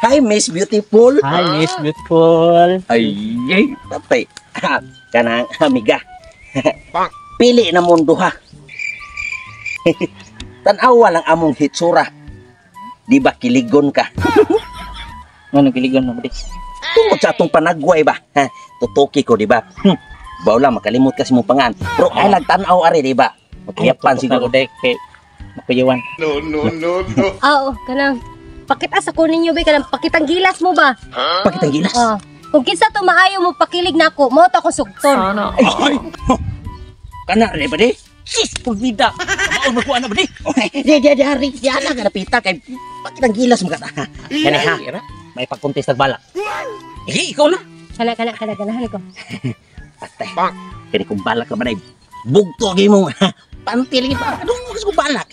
Hi, Miss Beautiful. Hi, Miss Beautiful. Ay, ay, patay. Kanang amiga. Pili na mong duha. Tan-awa lang among hitsura. Di ba kiligon ka? Ano kiligon mo, buddy? Tungod sa atong panagway ba? Ha, tutuki ko, di ba? Baw lang, makalimot kasi mong pangan. Pero ay lang tan-aw ari, di ba? Magkiyapan siguro. Dek, kay makuyawan. No, no, no, no. Oo, kanang pakita sa kunin niyo ba kanang pakitang gilas mo ba? Pakitang gilas. Oh. Kung kinsa to maayo mo pakilig nako, mo to ako sugton. Ay! Kana rin ba di? Sus, pulbida. Maon mo ko ana, buddy. Di, di, di, hari. Di, ala ka napita kay pakitang gilas mo ka. Kani ha, may pagkontest balak. Eh, ikaw na. Kana kana kana ganahan ko. Patay. Kani kung balak ka ba na bugto ang imong panty lagi pa. Ano mo ko balak?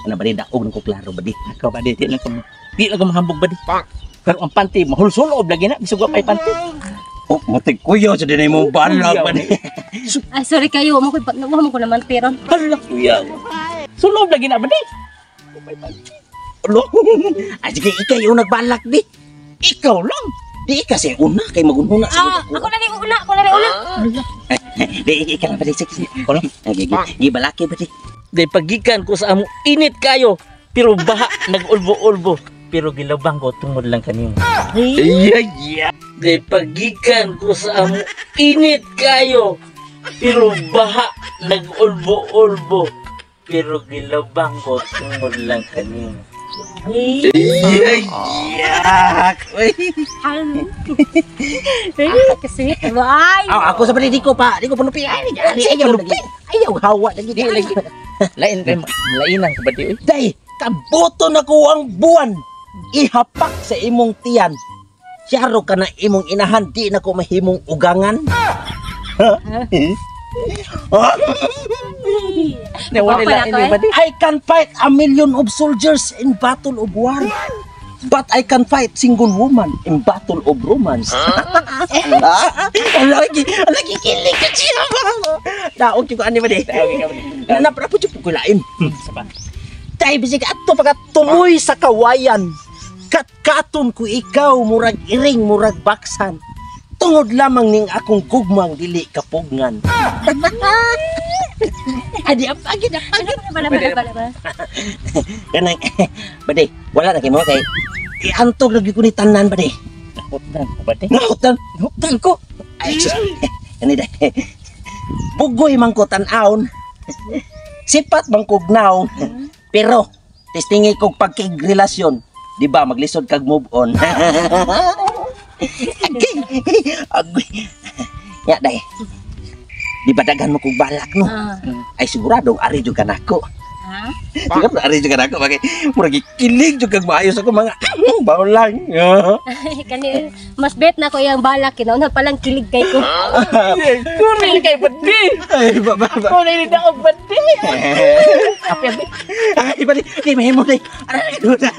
Ano ba di daog ng ko klaro ba di? Ikaw ba di lang ko. Di lang ko mahambog ba di. Pero ang panty mahulsulob lagi na bisag wa pay panty. Oh, matig kuya sa dinay mong balak ba di? Ay, sorry kayo, mo ko mo ko naman pero. Hala kuya. Sulob lagi na ba di? Lo. Ay sige, ikay yung nagbalak di. Ikaw lang. Di kasi una kay magunhuna Ah, siguro. ako na rin una, ako na rin una. Di ikaw lang ba di? Sige, sige. Ako lang. Ay, gi, gi, balaki ba di? Day pagikan ko sa amo init kayo pero baha nag-ulbo-ulbo pero gilabang ko tungod lang kanimo. Iya, iya. Day pagikan ko sa amo init kayo pero baha nag-ulbo-ulbo pero gilabang ko tungod lang kanimo. Iya, iya. Uy. Ay, kasi ay. Ah, ako sa bali di ko pa, di ko panupi. Ay, ay, ayaw lagi. Ayaw hawa lagi di lagi. Lain kay lainan ka ba di oy? Day, kabuto na ko ang buwan. Ihapak sa imong tiyan. Siyaro ka na imong inahan, di na ko mahimong ugangan. Na wala Wala lain ko, eh. ba di? I can fight a million of soldiers in battle of war. But I can fight single woman in battle of romance. Lagi, lagi kilig ka siya. Daog ko ani ba di? Na na po ko lain. Saba. Tay bisig ato pagka tumoy sa kawayan. Katkaton ko ikaw murag iring murag baksan. Tungod lamang ning akong gugmang dili kapugngan. Adi apagin apagin. Bala bala bala bala. Kanang bade, wala na kay mo kay iantog lagi ko ni tanan bade. Nahutdan ko ba di? Nahutan, Nahutdan ko. ay sus. Kani day. Bugoy man ko tan-awon. Sipat man kog naong. Pero testingi kog pagkigrelasyon. Di ba maglisod kag move on. Agay. Agoy. Ya day. Di ba daghan mo kog balak no? Ah. Ay sigurado ari jud ka nako. Ha? Sigurado ari jud ka nako bagay murag kilig jud kag maayos ako mga bawlang. Kani mas bet na ko iyang balak kinauna pa lang kilig kay ko. Sorry kay ba di? Ay ba ba. ba. Wala ni daog ba di? Api api. Ay bali, di mahimo day. Ara ka duda.